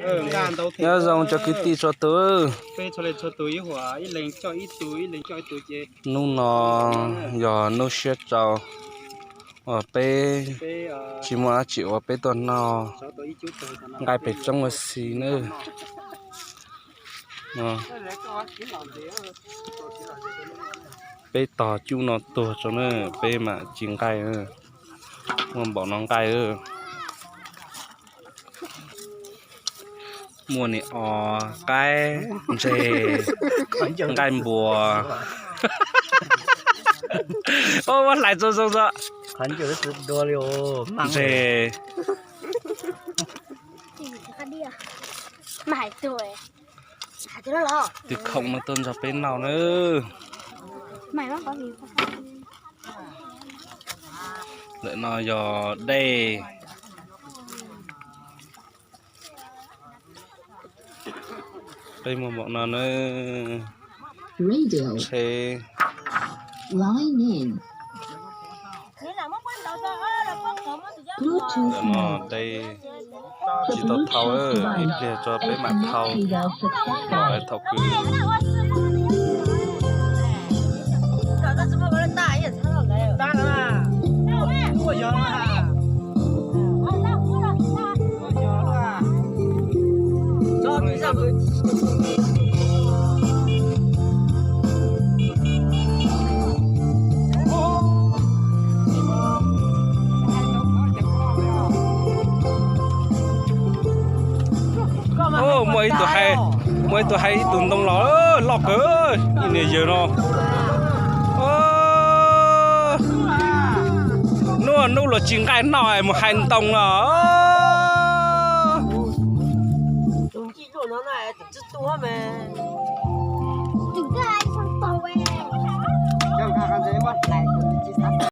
Nyob zoo cov kwv tij txhua tus. Hnub no yog hnub siab tsaus uas peb tsis muaj dab tsi ua peb tuaj noj nqaij pem roob ua si nawb. Peb tog cub no tuag tso na, peb mam ci nqaij. Muaj npaum no nqaij. Muaj ni os, qaib, ntseg, nqaij npua. Ua hlais txo zoo tso. Ntseg. Tus khoom no tuaj nrog peb noj na. Lawm no yog dej. Peb muaj npaum no na. Tsheb. Lawm no dej tsis tau thau, ib pliag tso peb mam thau. Thau kwv. Muaj ib tug hais, muaj ib tug hais ib tug ntoo los loj kawg, ib niag yawg no. Hnub hnub luag tsis nqaij noj mus hais ntoo los.